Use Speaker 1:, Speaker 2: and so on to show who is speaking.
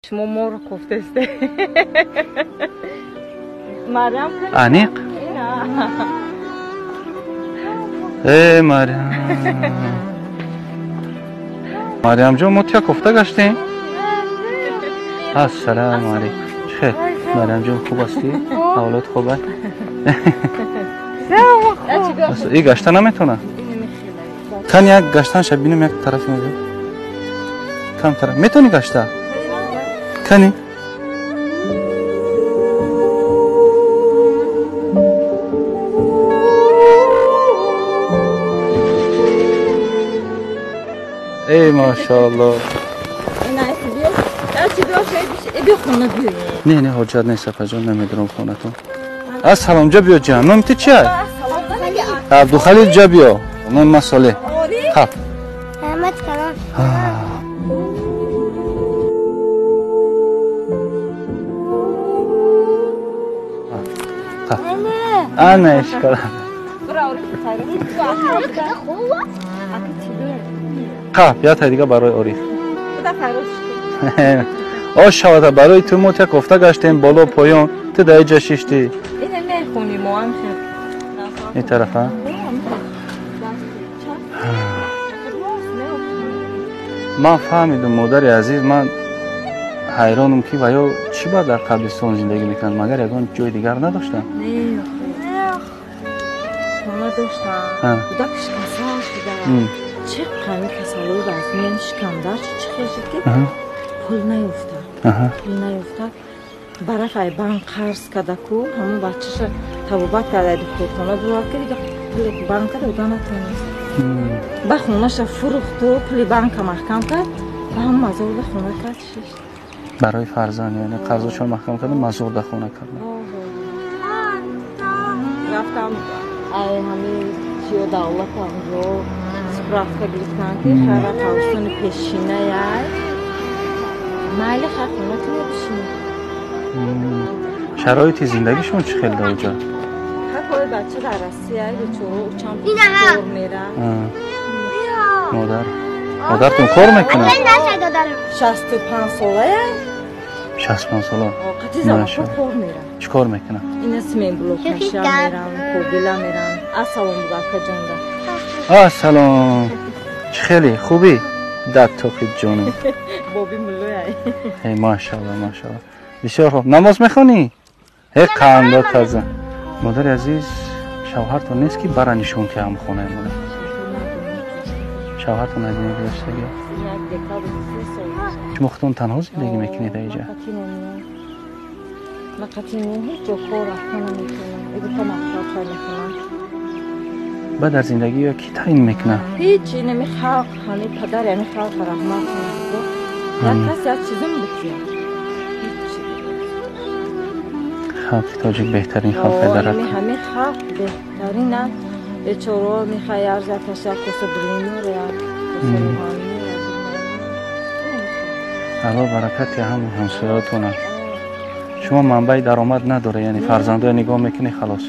Speaker 1: Шумо моро кофтесте. Марьям.
Speaker 2: Аниқ? Э, Марьям. Марьямҷон, мо тия кофта гаштем. Ассалому алайкум. Чӣ хел? Марьямҷон, хуб ҳастӣ? Ҳолат хуб аст? И гашта наметавонад? Кани як гаштанша бинем, як тарафи мебинем. Камтара. Метавонӣ гашта? Кани? Эй, машаалло. Не, не, ҳоҷат нест, апаҷон, намедорам хонатон. Ассалом, ҷа биё, ҷан. Номи ту чи ай? Абдухалил, ҷа биё. Номи ман Солеҳ. Хаб. Ана ишкала. Хаб, я дига барои Ориф. Ош шавада, барои ту мо тя кофта гаштем боло поён, ту дар иҷа шиштӣ. Ин тарафа? Ман фаҳмидум, модари азиз, ман ҳайронам, ки ва ё чӣ ба дар қабристон зиндагӣ мекунанд, магар ягон ҷои дигар надоштанд?
Speaker 1: Не, хона доштам. Кӯдакш касал шуда. Чӣ қами касалои вазмин, шикамдард, чӣ хел шуд, ки пул наёфта. Пул наёфта. Бараф ай банк қарз карда ку, ҳамон бачаша табобат карда, духтурхона бировард, ки дига пули банка дода натавонист. Ба хонаша фурӯхту пули банка маҳкам кард, ба ҳам мазорда хона кард, шишт.
Speaker 2: Барои фарзанд, яъне қарзошон маҳкам карда, мазорда хона карда.
Speaker 1: Рафтам ай ҳамин чиё давлатам ҷо справка гирифтан, ки хайра қабристони пешинаяй, майли, хай хона ки мебишинӣ.
Speaker 2: Шароити зиндагишон чӣ хел дар оҷа?
Speaker 1: Хай, бача дар Россия, бечора, чанд кор мера.
Speaker 2: Модар, модартон кор мекунад?
Speaker 1: 65 солая.
Speaker 2: 65 сола.
Speaker 1: Қати замон кор мера.
Speaker 2: Чӣ кор мекунад?
Speaker 1: Ина смен блокаша мерам, кобила мерам. Ассалом, бугака ҷонда.
Speaker 2: Ассалом. Чӣ хеле хубӣ? Дад тоқиб ҷонум.
Speaker 1: Боби муллояй.
Speaker 2: Эй, машаалло, машаалло. Бисёр хуб. Намоз мехонӣ? Э, қанда таза. Модари азиз, шавҳартон нест, ки бара нишон ки ҳам хонаи модар? Шавҳартон аз ин гузаштагӣ? Шумо худтон танҳо зиндагӣ мекунед аиҷа?
Speaker 1: Ман қатъи ҳеҷ ҷо кор рафта наметавонам. Ибита мактаб хай мекунам.
Speaker 2: Баъд дар зиндагӣ ё ки таъин мекунад?
Speaker 1: Ҳеҷ, инами халқ, ҳами падар, ҳами халқ раҳмат кунад. Як кас як чизм бикунад.
Speaker 2: Халқи тоҷик беҳтарин халқе дар
Speaker 1: ҳами халқ беҳтарин аст. Бечораҳо мехоҳ ярза каша коса билинор як коса рӯҳанӣ.
Speaker 2: Алло баракати ҳами ҳамсояотона. Шумо манбаи даромад надора, яъне фарзандоя нигоҳ мекунӣ, халос.